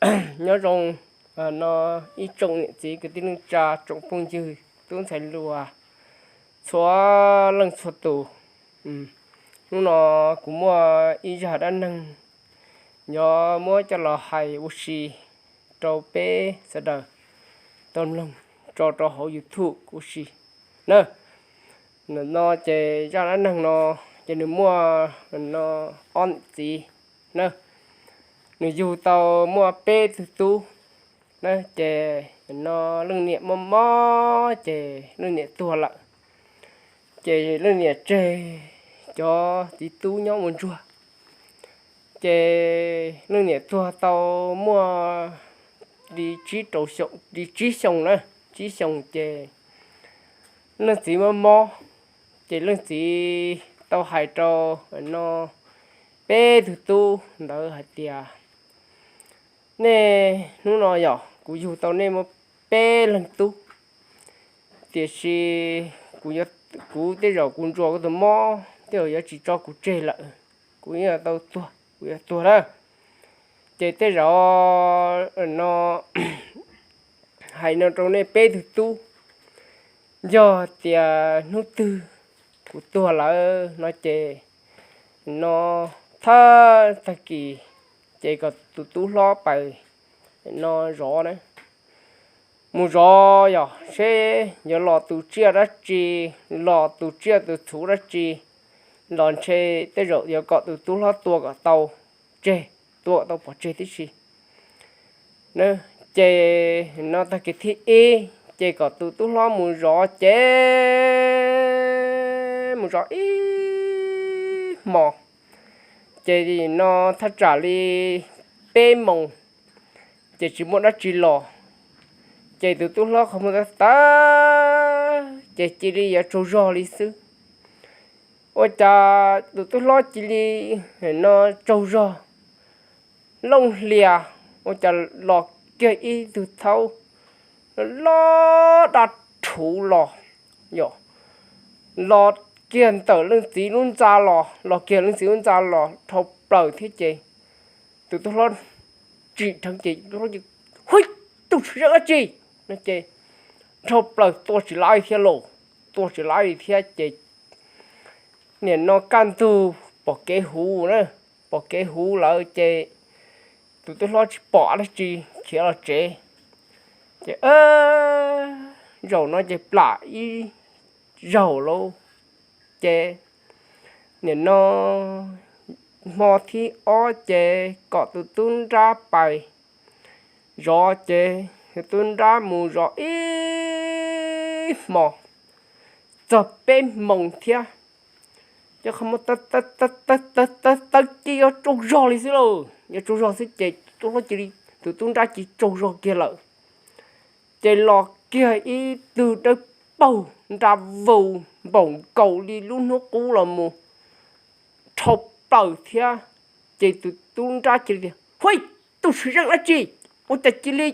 Nyob zoo no ib tsoom niam txiv kwv tij neej tsa, tsoom phooj ywg tub ntxhais hluas txhua leej txhua tus. Hnub no kuv muaj ib zaj dab neeg yuav muab coj los hais ua si rau peb sawv daws tau mloog tso rau hauv YouTube ua si na. Nim no ces zaj dab neeg no ces nws muaj no ob niam txiv na, nws yug tau muaj peb tug tub na. Ces no leej niam mob mob ces leej niam tuag lawm. Ces leej niam tseg cov txiv tub nyob ua ntsuag. Ces leej niam tuag tau muaj li tsib rau xyoo, li tsib xyoo na, tsib xyoo ces leej txiv mob mob. Ces leej txiv tau hais rau no peb tug tub ntawd hais tias, nej hnub no yog kuv yug tau nej muaj peb leeg tub, tiam sis kuv tej zaum kuv ntsuas kuv tus mob tej zaum yuav tsis tso kuv tseg lawm, kuv yuav tau tuag, kuv yuav tuag lawm. Ces tej zaum no hais no rau nej peb tug tub, yog tias hnub twg kuv tuag lawm no ces no thawj tag kis ces kom tus tub hlob pais no zov na, mus zov yog seb yuav los tus tsiaj dab tsi, los tus tsiaj tus txhu dab tsi, los ntshe tej zaum yuav kom tus tub hlob tua kom tau tseg, tua kom tau pov tseg tib si. Ces no tag kis thib ib ces kom tus tub hlob mus zov ces mus zov ib hmos, ces no thaj tsam li peb moos ces tsis muaj dab tsi los. Ces tus tub hlob qhov muag tawv tawv ces cia li yuav tsaug zog li xwb. Ua cas tus tub hlob cia li no tsaug zog looj hlias, ua cas los kiag ib tug thaub loj dab rhuv los, yog los kiag ntawm leej txiv lub ntxa los, los kiag leej txiv lub ntxa los dhau plaws thiab ces tus tub hlob tsim dheev ces tus tub hlob ces, hu, tus tsis zeej dab tsi no ces dhau plaws tua tsis laib thiab lauj, tua tsis laib li thiab ces nim no kaj ntug pom kev huv na, pom kev huv lawm ces tus tub hlob tsis pom dab tsi khiav los tsev. Ces zaum no ces plam ib zaug lauj, ces nim no hmo thib ob ces kom tus tub nrab pais zov ces tus tub nrab mus zov ib hmos txog peb moos thiab. Cov qhov muag tawv tawv tawv tawv ces yuav tsaug zog li xwb lauj, yuav tsaug zog xwb ces tus tub hlob cia li, tus tub nrab cia li tsaug zog kiag lawm. Ces los kiag ib tug dawb paug nra vaus npaum nkaus li lub hnub qub los mus dhau plaws thiab. Ces tus tub nrab cia li tias, hu, tus tsis zeej dab tsi, ua cas cia li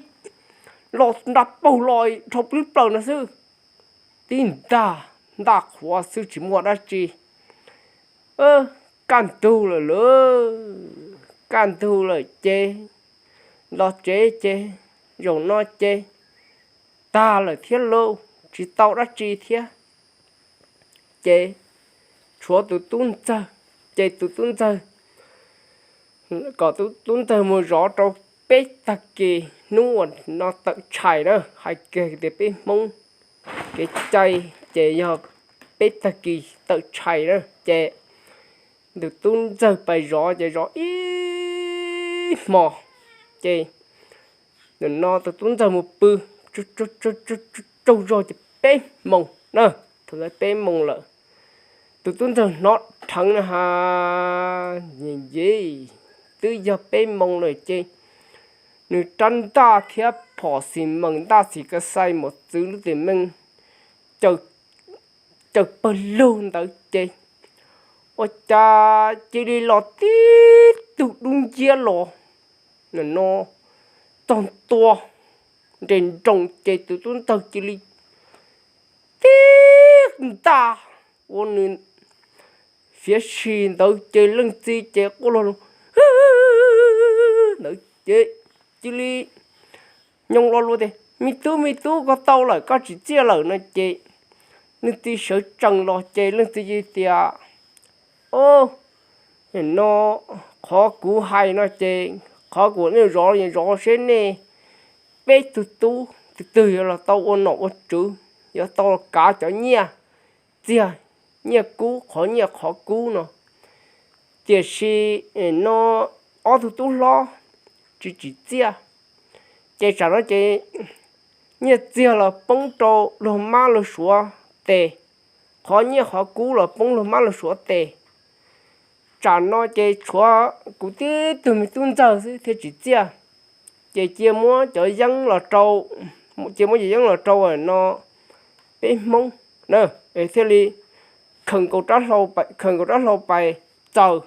los nra paug los dhau plaws no xwb. Tib ntaj, ntaj qhuav xwb tsis muaj dab tsi. Kaj ntug lawm lauj, kaj ntug lawm ces los tsev ces zaum no ces tag lawm thiab lauj, tsis tau dab tsi thiab. Ces tshuav tus tub ntxawg, ces tus tub ntxawg, kom tus tub ntxawg mus zov rau peb tag kis hnub uas no tawm tshais na, hais kiag tias peb Hmoob kev cai ces yog peb tag kis tawm tshais na, ces tus tub ntxawg pais zov ces zov ib hmos, ces nim no tus tub ntxawg mus pw tsaug zog ces peb moos na, thaum ntawd peb moos lawm. Tus tub ntxawg hnov dheev na ha, nce nce, twb yog peb moos lawm ces nws rab ntaj thiab phom xis mees ntaj xis ka xais mos txwv lub tes meej caws pawg lug ntawd ces ua cas cia li los tib tug dub nciab los no txog ntua nres nroos ces tus tub ntxawg cia li tib ntaj ua nws fiav si ntawd ces leej txiv ces quaj log ntawd ces cia li nyooj lo lus tias, Me tub, me tub, koj tau lawm, koj tsim txiaj lawm no ces leej txiv sawv tsees los ces leej txiv cia li tias, O, no qhov kuv hais no ces qhov kuv nej zov zov seb nej peb tug tub twg twg yuav los tau ua nom ua tswv, yuav tau los kav cov nyiaj txiag, nyiaj kub, qhov nyiaj qhov kub no. Tiam sis no ob tug tub hlob tsis tsim txiaj, ces tsam no ces nyiaj txiag los poob rau luag mab luag suav tes, qhov nyiaj qhov kub los poob luag mab luag suav tes. Tsam no ces tshuav kuv tib tug me tub ntxawg xwb thiaj tsim txiaj. Ces cia muab cov yeeb los rau, cia muab cov yeeb los rau no peb Hmoob na, es thiaj li khaws nkaus rab hlau pais txaws,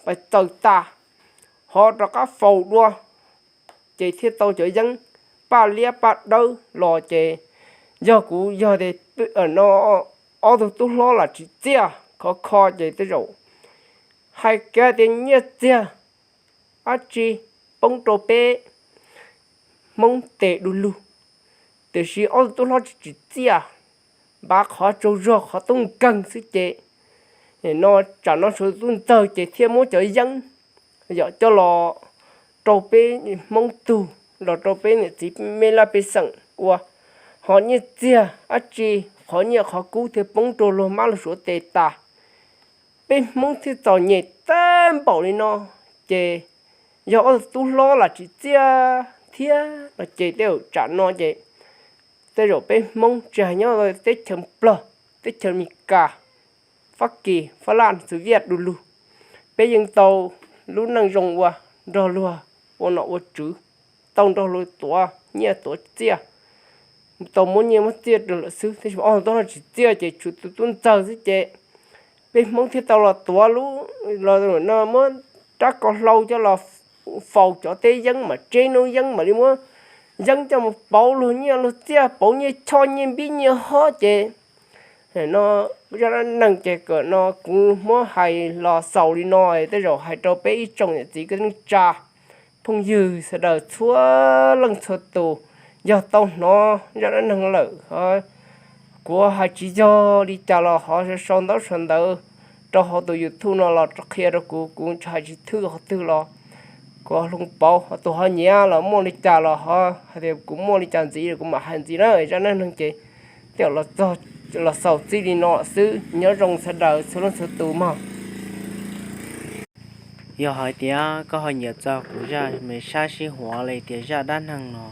pais txaws tas, ho rov qab faus dua, ces thiaj tau cov yeeb paj liab paj dawb los ces yog kuv yog tias no ob tug tub hlob lam tsim txiaj khov kho ces tej zaum hais kiag tias nyiaj txiag dab tsi poob rau peb Hmoob tes du lug, tiam sis ob tug tub hlob tsis tsim txiaj, npav qhov tsaug zog qhov tub nkeeg xwb ces no tsam no tshuav tub ntxawg ces thiaj muab cov yeeb yom coj los rau peb Hmoob tug, los rau peb niam txiv me laj pej xeem ua, ho nyiaj txiag dab tsi, qhov nyiaj qhov kub thiaj poob rau luag mab luag suav tes tas. Peb Hmoob thiaj txom nyem tag npaum li no, ces yog ob tug tub hlob lam tsim txiaj thiab no ces tej zaum tsam no ces tej zaum peb Hmoob tsis hais nyob teb chaws Nplog, teb chaws Amelikas, Fab Kis, Fab Laj, Xavias du lug, peb yeej tau lub neej zoo ua nrog luag ua nom ua tswv, tau nrog luag tuav nyiaj tuav txiaj, tau muab nyiaj muab txiaj rau lawm xwb. Tab sis ob tug tub hlob tsis txiaj ces tshuav tus tub ntxawg xwb ces peb Hmoob thiaj tau los tuav lub, los no muab rab ko hlau coj los faus cov teb yeeb mas tseb noob yeeb mam li muab yeeb coj mus pauv luag nyiaj luag txiaj, pauv nyiaj choj nyiaj npib nyiaj hob ces no zaj dab neeg ces kom no kuv muab hais los xaus li no, tej zaum hais rau peb ib tsoom niam txiv kwv tij neej tsa phooj ywg sawv daws txhua leej txhua tus, yog tau hnov zaj dab neeg lawm, kuv hais tsis yog li cas los ho sau ntaub sau ntawv rau hauv tus YouTube no los qhia rau kuv, kuv tsis hais tsis thwj qhov twg los kuv hloov pauv, ho tus ho nyiam los muaj li cas los ho hais tias kuv muaj li cas ntxiv kuv mam hais ntxiv na. Zaj dab neeg ces tej zaum los xaus txij li no xwb, nyob zoo sawv daws txhua leej txhua tus mog. Yog hais tias koj ho nyiam txog kuv zaj me sab sib huav li tias zaj dab neeg no,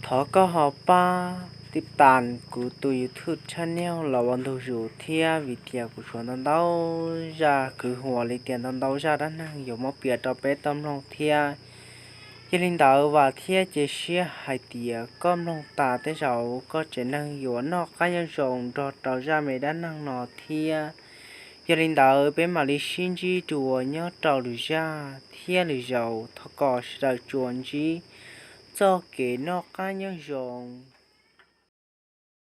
thov koj ho pab tij tas kuv tus YouTube channel los ua ntu zus thiab, vim tias kuv suav ntau ntau zaj kwv huam li tias ntau ntau zaj dab neeg yuav muab piav rau peb tau mloog thiab. Yog li ntawd vam thiab cia siab hais tias koj mloog tas tej zaum koj tsev neeg yuav noj qab nyob zoo nrog rau zaj me dab neeg no thiab. Yog li ntawd peb mam li sib ntsib dua nyob rau lwm zaj thiab lwm zaus, thov kom sawv daws tsuas ntsib txoj kev noj qab nyob zoo.